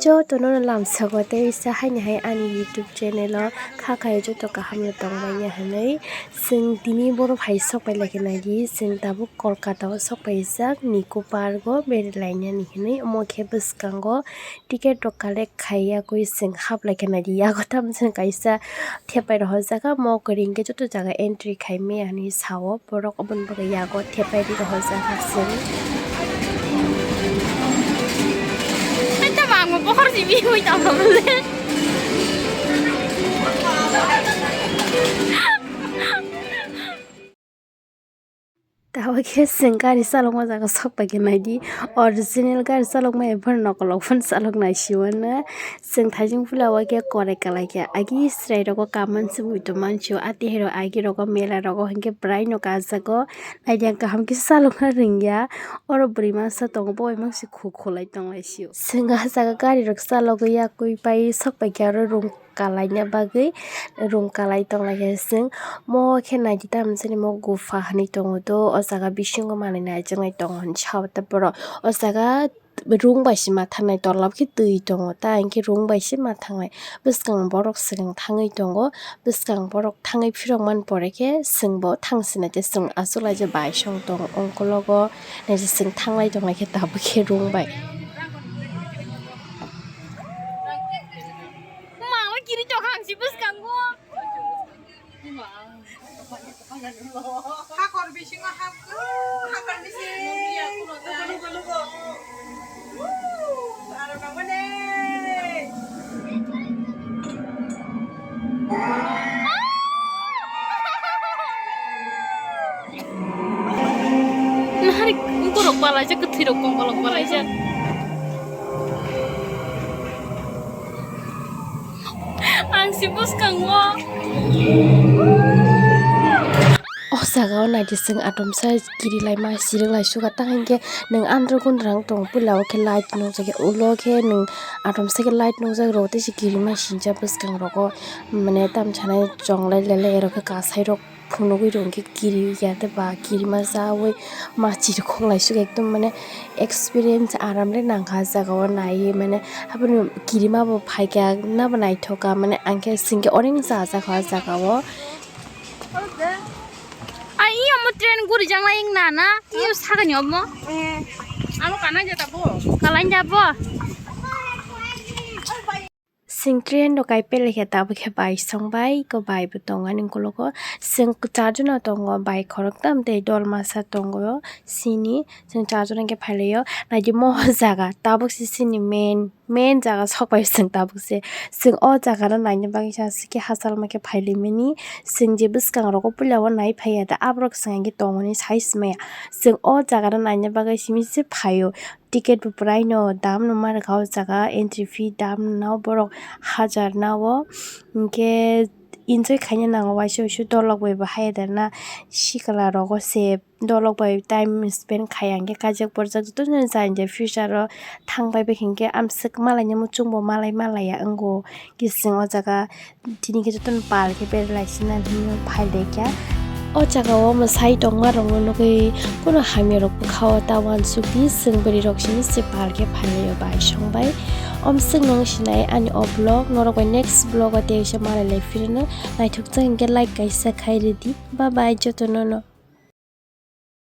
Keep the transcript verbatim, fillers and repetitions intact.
Jotono lamsao tei sa haini hai ani YouTube channel o kha khaio joto kaham no tongmani hinwi. Chwng tini boro phai sok pai lai khe naidi, chwng tabuk Kolkata o sok paijak Nicco Park o beri lainani hinwi. Omo khe bwskango ticket rok collect khaiya kwi chwng hap lai khe naidi, yago tamo chwng kaisa thepai rohorjak, omo kwrwi hwnkhe joto jaga entry khai maya hinwi sao. Borok oboni bagwi yago thepai ri rohorjak chwng. Ai, tamo ang bo bokhor simi ui tamo le. Tamo khe chwng gari chalokma jaga sok pai khe naidi, original gari chalokma ephano nokolrok phano chalok nai si mano. Chwng thaising phila o khe korai kalai kha. Agi chwrai rogo kaman se muitu mansio. Ati hai rok agi rogo mela rogo hinkhe bwrai no kajago. Naidi ang kaham khe chalokna ringya. Oro bwrwi masa tongo, bo bai mangsi khu khulai tong lai sio. Chwng ah jaga gari rok chalogwi yakwi pai sok pai khe aro room kalaina bagwi room kalai tong lai kha chwng. Mo khe naidi tamo chini mo gupha hinwi tongo do. O jaga bisingo manwi naijaknai tongo hinwi sao ta borok. O jaga. Rung bai se ma thangnai, tola o khe twi tongo, ta hinkhe rung bai se ma thangnai. Bwskang borok swkang thangwi tongo, bwskang borok thangwi phirok man pore khe chwng bo thang sinai tei chwng achuk lai je bai song tong ongkologo naidi chwng thanglai tong lai khe tabuk khe rung bai. Mama kiri tong hang si bwskango. Hakor bisingo hapkha, hakor bising. Lugo, lugo, lugo. Woo! Aro nangmani. Nahari borok palaijak, kwthwirok kongkolok palaijak. Ang si bwskango. O jaga o naidi chwng atomsa kiri laima, siri lai suka, ta hinkhe nwng andro gundra wng tongo, puila o khe light nukjak ya, ulo khe nwng atomsa khe light nukjak rw tei se kirima sinjak bwskang rogo, mane tam sanai chonglai lele ero khe kasai rok. Phunugwi rw hwnkhe kiri ya tei ba kirima chaui machi rw khok lai suk ekdom mane experience aram le nangkha ah jaga o naiwi mane haphano kirima bo phaikha nabo naithok kha mane ang khe singkhe oreng cha jakha ah jaga o. Ai iyo mo train guri janglai wng na na iyo sagani obo. Ano kanai jata bo. Kalai jabo. Chwng train rok kai pele khe tabuk khe bai song bai, eko bai bo tongo ani ukologo. Chwng charjon no tongo, bai khoroktham tei dol masa tongo chini. Chwng charjon no khe phailaio. Naidi mo jaga tabuk se chini main, main jaga sok pai chwng tabuk se. Chwng o jaga no naina bagwi sa se khe hachal ma khe phailaimani. Chwng je bwskang rogo puila o nai phaiya da, aborok chwng hinkhe tongmani sai se maya. Chwng o jaga no naina bagwi simi se phaio. Ticket bo bwrai no dam no ma rwkha o jaga, entry fee dam no borok hajar na o, hinkhe enjoy khaina nango waisa waisa dolok bai bo haiya da na sikla rogo se dolok bai time spend khai ya hinkhe kaijak borjak joto jani jai jai future o thang bai bai hinkhe amswk malai ni muchung bo malai malai ya wngo. Kising o jaga tini khe jotono pal khe beralai sina hinwi phai laikha. O jaga o mwsai tongma rokno nugwi kuno hamya rok bwkha o ta uansuk di, chwng bwrwi rok simi se pal khe phai laio bai song bai. Omswk nung sinai ani o vlog, norok bai next vlog o tei se malai lai phirino. Naithok jak hinkhe like kaisa khai rwdi. Bye bye jotono no.